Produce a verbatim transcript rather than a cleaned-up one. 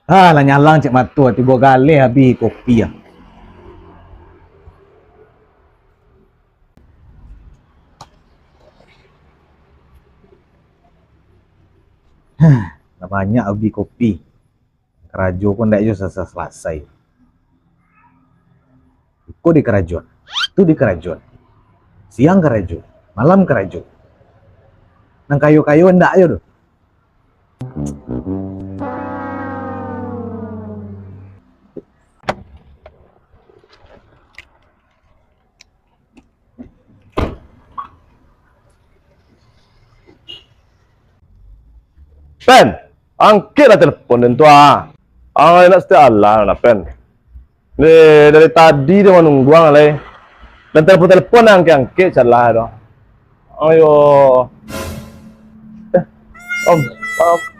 Ah, lah nyalang cek mato, tigo galeh abih kopi ah. Lah banyak abih kopi. Karajo ko ndak jo salasai-salasai. Iko di karajoan, tu di karajoan. Siang karajo, malam karajo. Nan kayo-kayo ndak jo tu. Pen, angkeklah telepon den tu ah. Ang nak setiap alah lah, Pen. Dari, dari tadi dia manunggu ang lai. Dan telepon-telepon angkek-angkek salah tu. Ayo. Eh, Om, Om.